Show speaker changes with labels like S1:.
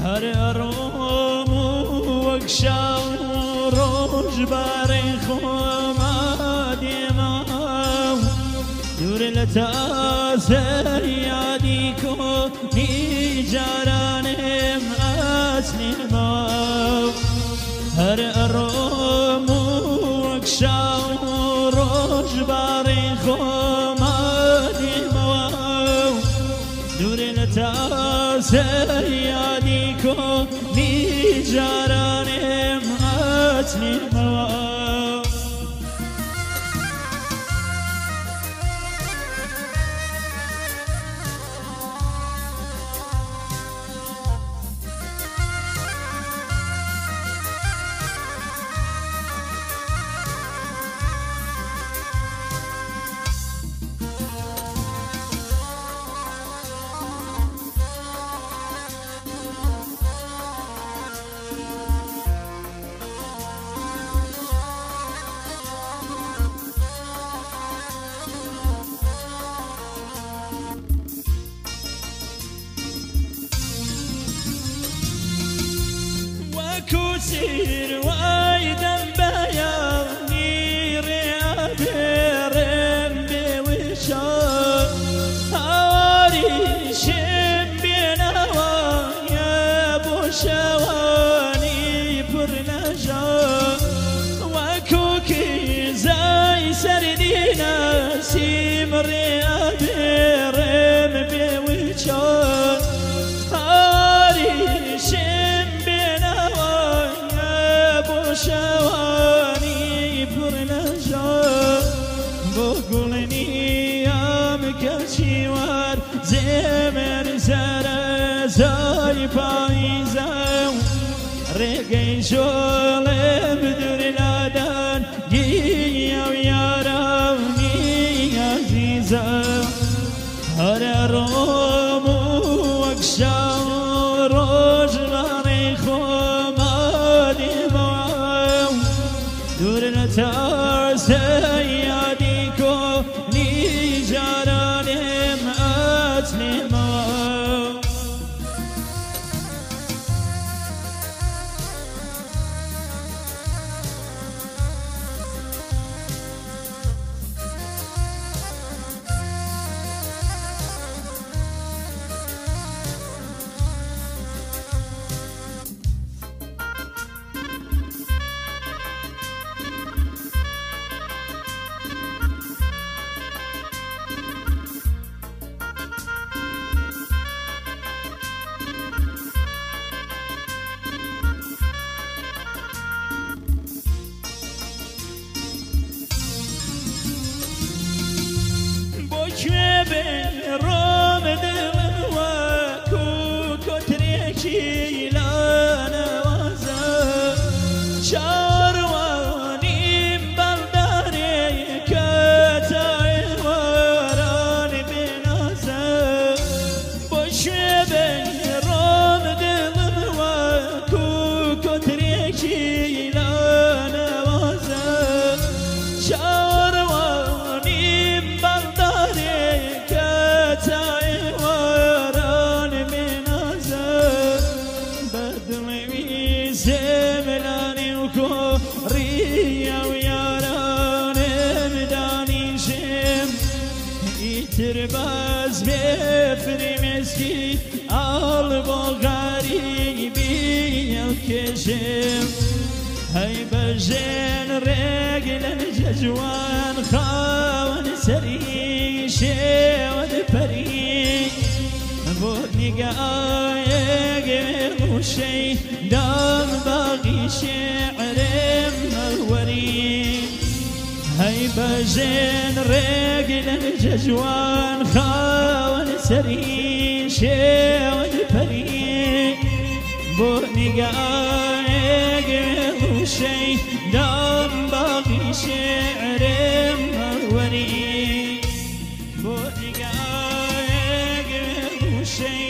S1: هەر ئەڕۆم و وەک شاو ڕۆژ بارەی خۆما دێمەوە دوور لە تازە یادی کۆنی جارانم ئەچنێمەوە هەر ئەڕۆم و وەک شاو ڕۆژ بارەی خۆما دێمەوە دوور لە تازە یادی کۆنی جارانم ئەچنێمەوە. وەکوسیر وای دەم بەیانی ڕێ ئەبێڕێم بێویشە هاواریشم بێنەوە بۆ شەوانی پڕ لەژە وەکوکی زای سەردینە سیم ڕێ ئەبێڕێم بێویشە هاواریشم بێنەوە بۆ شەوانی پڕ لەژە بۆ گوڵنیام کەچیوار زێمەر سەرە زای پاییزە ڕێگەی ژۆڵێم دوور لادان گیە و یارانی عەزیزە هەر ڕۆم و وەک شەو ڕۆژ بارەی خۆما دێمەوە دوور لە تازە یادی کۆنی جارانم ئەچنێمەوە. بۆ کوێ بێ ڕۆم دڵم وەکو کۆترێکی لانەوازە چاوەڕوانیم بەڵدارێکە تا ئێواران بێنازە بۆ کوێ بێ ڕۆم دڵم وەکو کۆترێکی لانەوازە چاوەڕوانیم بەڵدارێکە تا ئێواران بێنازە بەدڵەوی زێملانی و کۆڕیە و یارانم دانیشم ئیتر باز بێ فرمێسکی ئاڵ بۆ غەریبی هەڵکێشم هەی بەژێن ڕێگ لە جەجوان خاوەن سەری شێوەت پەری بۆ نیگایەک وشەی دام باغی شێعرم هەڵوەری هەی بەژێن ڕێگ لە جەجوان خاوەن سەری شێوەت پەری بۆ نیگایەک وشەی دام باغی شێعرم هەڵوەری بۆ نیگایەک وشەی